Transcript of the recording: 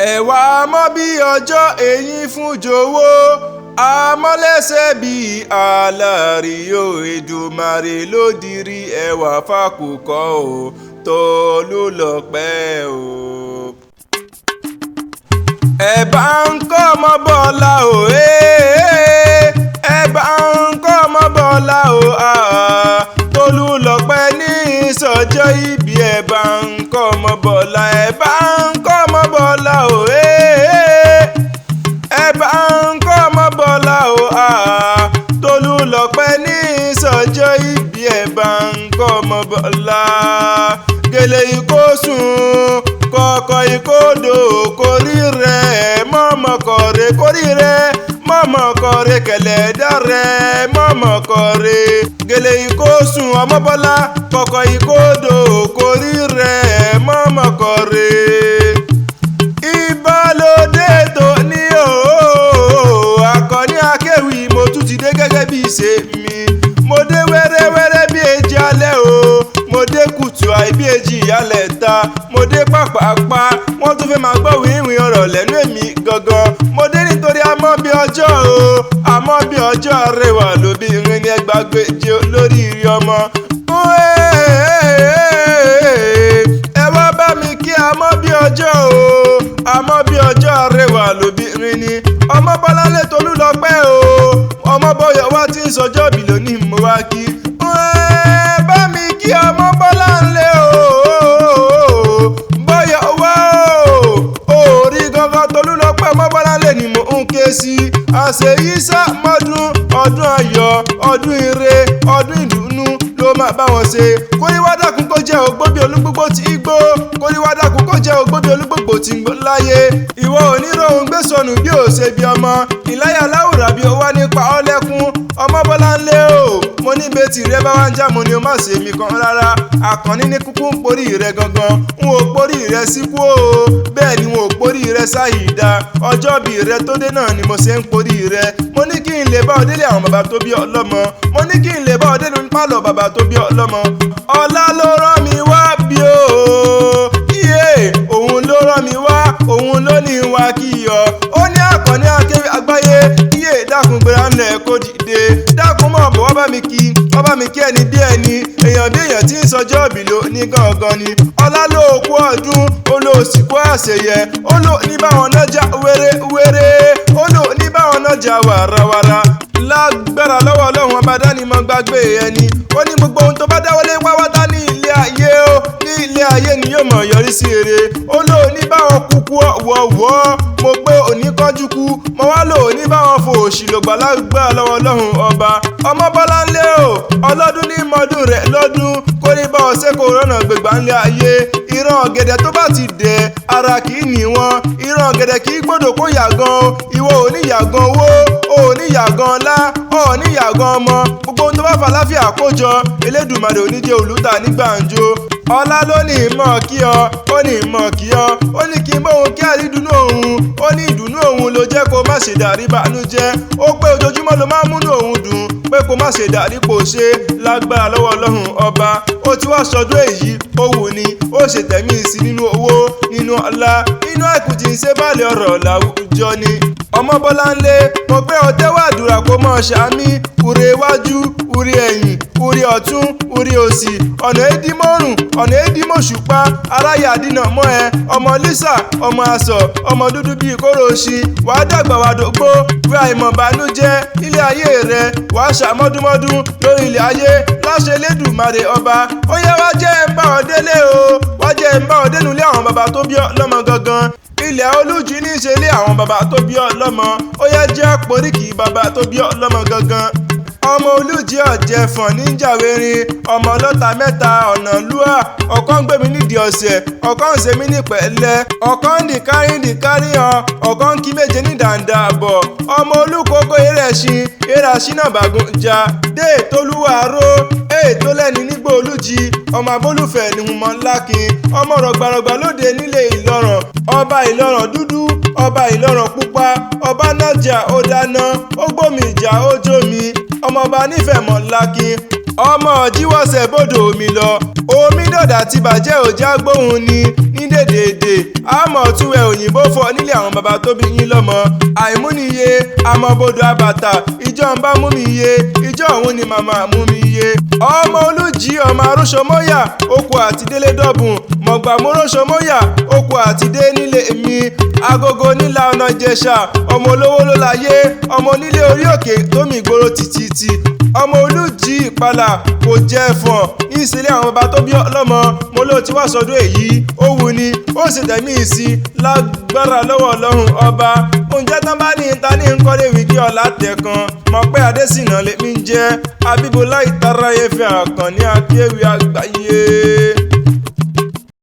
Ẹ̀wà mọ́ bí ọjọ́ eyín fún jọ̀wọ́ àmọ́lẹ́sẹ̀ bí alárìíyò. Èdùmàrè ló dirí ẹwà fákùkọ o, Tolúlọpẹ́ o. Ẹ bá ń kọ́ ọmọ Bọ́lá o, ẹ bá ń kọ́ ọmọ Bọ́lá o, Tolúlọpẹ́ ní ìsọjọ́ ìbí. Ẹ bá ń kọ́ ọmọ Bọ́lá, ẹ bá ń kọ́ ọmọ Bọ́lá o, ẹ bá ń kọ́ ọmọ Bọ́lá o, Tolúlọpẹ́ ní ìsọjọ́ ìbí. Ẹ bá ń kọ́ ọmọ Bọ́lá. Gèlè ìkósùn kọ̀ọ̀kọ̀ ìkódò kórí rẹ̀ mọ̀mọ́kọ̀rẹ́ kórí rẹ̀ mọ̀mọ́kọ̀rẹ́ kẹlẹ̀dá rẹ̀ mọ̀mọ́kọ̀rẹ́. Gèlè ìkósùn ọmọ Bọ́lá kọ̀ọ̀kọ̀ ìkódò kórí rẹ̀ mọ̀mọ́kọ̀rẹ́. Ìbálòdé tó ní o, Àkànní Akéwì, mo tún ti dé gẹ́gẹ́ bí ìṣe mi. Mo dé wẹ́rẹ́wẹ́rẹ́ bí èjì alẹ́ o, mo dé kùtù àìbí èjì ìyálẹ̀ ta, mo dé pàpàpà wọ́n tún fẹ́ máa gbọ́ wíwìn ọ̀rọ̀ lẹ́nu èmi gangan. Mo dé nítorí àmọ́ bí ọjọ́ o, àmọ́ bí ọjọ́ rẹwà lóbìnrin ní ẹgbàgbéje lórí ìrì ọmọ. Ẹ wá bá mi kí àmọ́ bí ọjọ́ o, àmọ́ bí ọjọ́ rẹwà lóbìnrin ni ọmọ Bọ́láńlé Tolúlọpẹ́ o, ọmọ bọ́yọ̀ wá tí ń sọjọ́ bí lónìí mo wá kí. Ẹ bá mi kí ọmọ Bọ́láńlé o, bọ́yọ̀ wá o, orí gangan Tolúlọpẹ́ ọmọ Bọ́láńlé ni mò ń ké sí. Àṣeyíṣà mọ́dún, ọdún ayọ̀, ọdún ire, ọdún ìdùnnú ló máa bá wọn ṣe. Kóríwá dákun kó jẹ́ ògbó bí olúgbógbó tí í gbó, kóríwá dákun kó jẹ́ ògbó bí olúgbógbò tí ń gbó láyé. Ìwọ oníròhùn gbé sọnù bí ò ṣe bí ọmọ ìláyà láwùrà bí ó wá nípa ọlẹ́kùn ọmọ Bọ́láńlé o. Mo ní bẹ́tì rẹ bá wá ń já mo ni o má ṣe mí kan rárá. Àkànní ní kúkú ń porí rẹ gangan, n ò porí rẹ síkú o, bẹ́ẹ̀ ni n ò porí rẹ sáyìídá. Ọjọ́ bí rẹ tó dé náà ni mo ṣe ń porí rẹ. Mo ní kí n lè bá ọ délé àwọn bàbá tó bí ọlọ́mọ, mo ní kí n lè bá ọ délé pálọ̀ bàbá tó bí ọlọ́mọ. Ọlá ló rán mi wá bí o, iye òun ló rán mi wá, òun ló ní wá kí ọ. Ó ní Àkànní Akéwì àgbáyé, iye dákun gbéra ńlẹ̀ kó dìde, dákun mọ̀ bọ̀ wá bá mi kí, wá bá mi kí ẹni bí ẹni, èèyàn bí èèyàn tí ń sọjọ́ òbí ló ní gangan ni. Ọlá ló kú ọdún, ó ló sì kú àṣeyẹ, ó lò ní báwọn nájà wéré wéré, ó lò ní báwọn nájà wàràwàrà. Lágbára lọ́wọ́ Ọlọ́run ọba dánimọ̀ gbàgbé ẹni. Ó ní gbogbo ohun tó bá dáwọ́lé wáwátá ní ilé ayé o, ní ilé ayé ni yóò mọ̀ yọrí sí ere. Ó lò ní báwọn kúkú ọ̀wọ̀ọ̀wọ́, mo pé òní kánjú kú, mo wá lò ní báwọn fò òṣì lògbà lágbára lọ́wọ́ Ọlọ́run ọba. Ọmọ Bọ́láńlé o, ọlọ́dún ní mọ́dún rẹ̀ lọ́dún, kó ní bá ọ̀sẹ̀ kò rọ́nà gbégbá ńlẹ̀ ayé. Ìran ọ̀gẹ̀dẹ̀ tó bá ti dẹ̀ ara kì í ní wọn, ìran ọ̀gẹ̀dẹ̀ kì í gbọ́dọ̀ kó yàgàn o. Ìwọ ò ní yàgàn owó, ò ní yàgàn ọlá, ò ní yàgàn ọmọ. Gbogbo ohun tó bá fà láfíà kójọ, Elédùmarè ò ní jẹ́ olùtà ní gbàǹjo. Ọlá ló ní ìmọ̀ kí ọ, ó ní ìmọ̀ kí ọ, ó ní kí n bóun kí àrídùnnú òun, ó ní ìdùnnú òun ló jẹ́ kó má ṣe dàrí bànújẹ́. Ó pé ojoojúmọ́ ló máa ń múnú òun dùn, pé kó má ṣe dàrí pò ṣe lágbára lọ́wọ́ Ọlọ́run ọba. Ó ti wá sọdún èyí, ó wù ní, ó ṣe tẹ̀mí sí nínú owó, nínú ọlá, nínú àìkú tí ń ṣe báàlẹ̀ ọ̀rọ̀ láwùjọ ni. Ọmọ Bọ́láńlé, mo pé ọtẹ́ wà àdúrà kó mọ̀ ṣàmì, ure iwájú, ure ẹ̀yìn, ure ọ̀tún, ure òsì, ọ̀nà èdìmọ́rùn, ọ̀nà èdìmọ̀ṣùpá, aráyé àdínà mọ́ ẹ, ọmọ Lísà, ọmọ asọ̀, ọmọ dúdú bíi kóró oṣin, wàá dàgbà wàá dògbó, wí àìmọ̀ bànújẹ́ ilé ayé rẹ, wàá ṣàmọ́dúnmọ́dún lórí ilẹ̀ ayé, láṣẹ Elédùmarè ọba. Ó yẹ wá jẹ́ ń bá ọ délé o, wá jẹ́ ń bá ọ dénú ilé àwọn bàbá tó bí ọ lọ́mọ gangan. Ilẹ̀ olújí ní í ṣe ilé àwọn bàbá tó bí ọ lọ́mọ, ó yẹ jẹ́ poríkì bàbá tó bí ọ lọ́mọ gangan. Ọmọ olújí ọ̀jẹ̀ fọ̀n ní jàwérin, ọmọ ọlọ́ta mẹ́ta ọ̀nà lúà, ọ̀kan ń gbé mi nídìí ọ̀sẹ̀, ọ̀kan ń ṣe mí ní pẹ̀lẹ́, ọ̀kan ń dìkárí dìkárí hàn, ọ̀kan ń kí méje ní dàǹdà àbọ̀. Ọmọ olúkókó erẹ̀ṣin, eràṣin náà bàgùn jà, dé ètòlúwàró, ètò lẹ́ni nígbò olújí, ọmọ abólúfẹ̀ ni mo mọ̀ lákin, ọmọ rọ̀gbàrọ̀gbà lóde nílé Ìlọ̀ràn, ọba Ìlọ̀ràn dúdú, ọba Ìlọ̀ràn pupa, ọba nájà ó dáná, ó gbómi ìjà ó jómi, ọmọọba nífẹ̀ẹ́ mọ̀ lákin. Ọmọ jíwọ́sẹ̀ bòdò omi lọ, omi dọ̀dà ti bàjẹ́ òjá gbóhùn ni ní dèdèdè. Àmọ́ túwẹ̀ òyìnbó fọ nílé àwọn bàbá tó bí yín lọ́mọ. Àìmúniye àmọ́bodò àbàtà, ìjọ ń bá mú mi yé, ìjọ òun ni màmá mú mi yé. Ọmọ Olújí ọmọ arúṣọmọ́yà, oko àti délé dọ̀bùn, mọ̀gbà mọ́rọ́ṣọmọ́yà, oko àti dé nílé mi. Agogo nílà ọ̀nà Ìjẹ̀ṣà, ọmọ olówó ló láyé, ọmọ onílé orí òkè tómi ìgboro tìtìtì. Ọmọ Olújí ìpalà kò jẹ́ ẹ̀fọ̀n ní ìsílẹ̀ àwọn bàbá tó bí ọlọ́mọ. Mo ló ti wá sọdún èyí ó wù ni ó sì tẹ̀mí sí lágbára lọ́wọ́ Ọlọ́run ọba. Oúnjẹ tán bá ní ta ní nkọ́lé wíkí ọ̀la tẹ̀kan mọ̀ pé Adésínà lèmi ń jẹ́ Abíbọ́lá ìtara efe àkànní akéwì àgbáyé.